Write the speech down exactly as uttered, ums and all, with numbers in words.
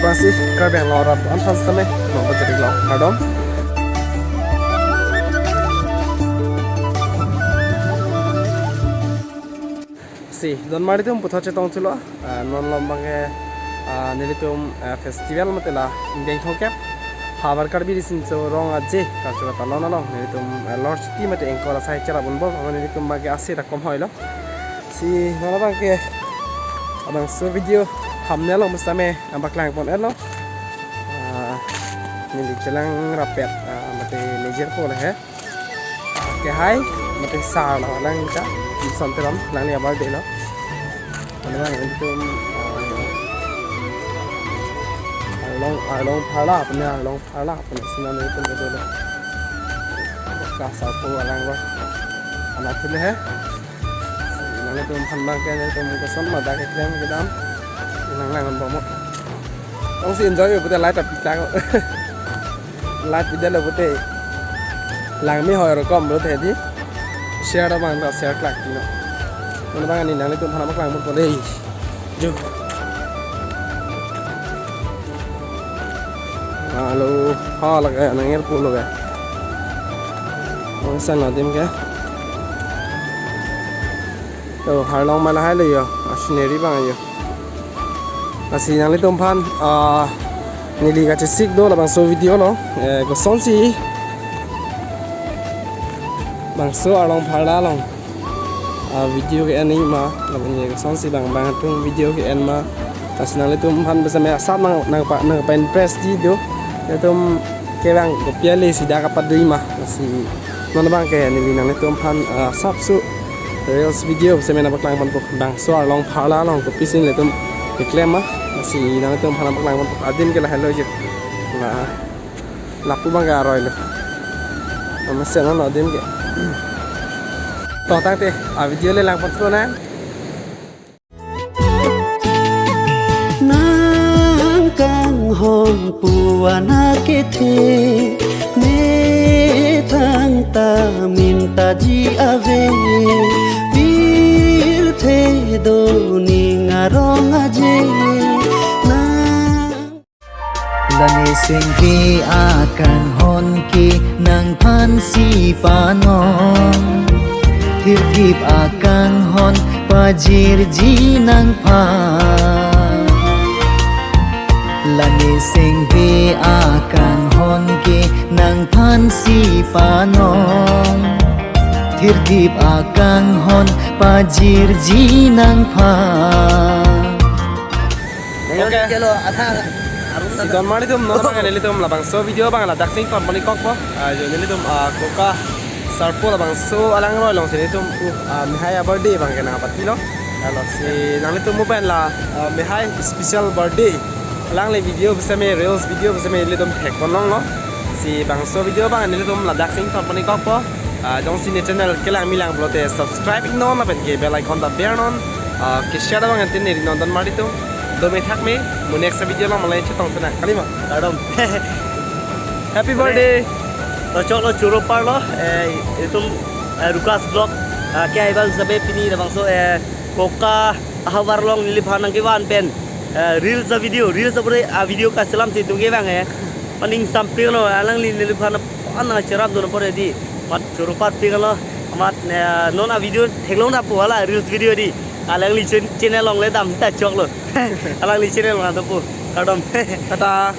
Masih Karbi Anglong arat an, first time nang pajari lo, kardom. Si, donmari atum puthot chetong chulo, ah, non lom abangke, ah, nelitum, ah, festival mate la ingdeng thomkep Havar Karbi Riso Nimso Rong Aje kacharlipon along nelitum, ah, Lord City mate Angkor asai cherap unbom, amat nelitum abangke asit akom hoilo. Si, non abangke abangso video thumbnail along pusitame nangpaklang pon-etlo. Ah, neli chelang rapet, ah, mate nejirpo le he. Kehai, mate sar lo, alang ta, Gibson Teron, alangli a-birthday lo. Mane abang nelitum, ah, arlong, arlong pharla, apni arlong pharla, apni sinan nelitum dolo. Ka sarpo alang lo. Anak tu le he. Nanglitum aphan abangke nelitum koson ma dak keklem kedam nanglang-an bomlo. Jongsi enjoy pute like ta piklanglo. Like pidetlo pute langme hoi rokom lo the di. Share abang ta share klak pilo. Mane abang ani nanglitum aphan paklang pon dei. Ju. Alo, ha lake nang-er pulo ke. Ong sang adim ke. To, arlong ma lahai lo yo, a-scenery abang yo. Lasi nanglitum aphan, ah, neli kachesik do labangso video lo, eh, kosonsi bangso arlong pharla along, ah, video ke-en ma, lapen ye kosonsi bang bang atum video ke-en ma, lasi nanglitum aphan pusitame asap nang, nangpa, nangpa-impress di do, nelitum ke bang kopi ale sida kapado ma, lasi non abangke neli nanglitum aphan, ah, asapso reels video pusitame nangpaklang ponpo. Bangso arlong pharla along kopisi nelitum keklem ma, lasi nanglitum aphan nangpaklang ponpo. Adim ke lahelo je. Na, lapu abangke aroi lo. Amat si non adim ke. To tangte, a-video le lang pon thunang. Nang kanghon pu anak kethe, methang ta minta ji ave, pirthe doning arong aje. Nang La Nisingve akanghon ke nangphan si panon, thirthip akanghon pajirji nangphan. La Nisingve akanghon ke nangphan si panon, thirthip akanghon pajirji nangphan. Okay. Chalo, athang, arung si donmari atum, non abang nelitum labangso video abang ladak si ington pon-ik kokpo. Ah, jo nelitum, ah, Koka sarpo labangso alang aroi alongsi nelitum, uh, ah, mehai a-birthday abangke nangpatilo. Lasi nanglitum mo pen la, ah, mehai special birthday alangli video pusitame, reels video pusitame nelitum thek pon longlo. Si bangso video abang nelitum ladak si ington pon-ik kokpo. Ah, jongsi ne channel kelang milang pulote subscribe iknon lapen ke bell icon ta bernon. Ah, ke share abang antin neri non donmari atum. Dome thakme, mo next video along malai chetong thunang. Kalima. Kardom. Happy birthday. To choklo choro parlo, eh, itum, eh, Rukas Vlog, eh, ke ai bang sabe pini labangso, eh, Koka ahavar along neliphan nangkevan pen, eh, reels a-video, reels a-video, a-video kaselam si itum ke bang, eh, maning samping lo, alangli neliphan nangcherap dun apor di, amat choro parpiklo, amat, eh, non a-video theklong na pu hala reels video di, alangli chen-, channel along le dam ta choklo. Alangli channel along ta pu, kardom. Tata.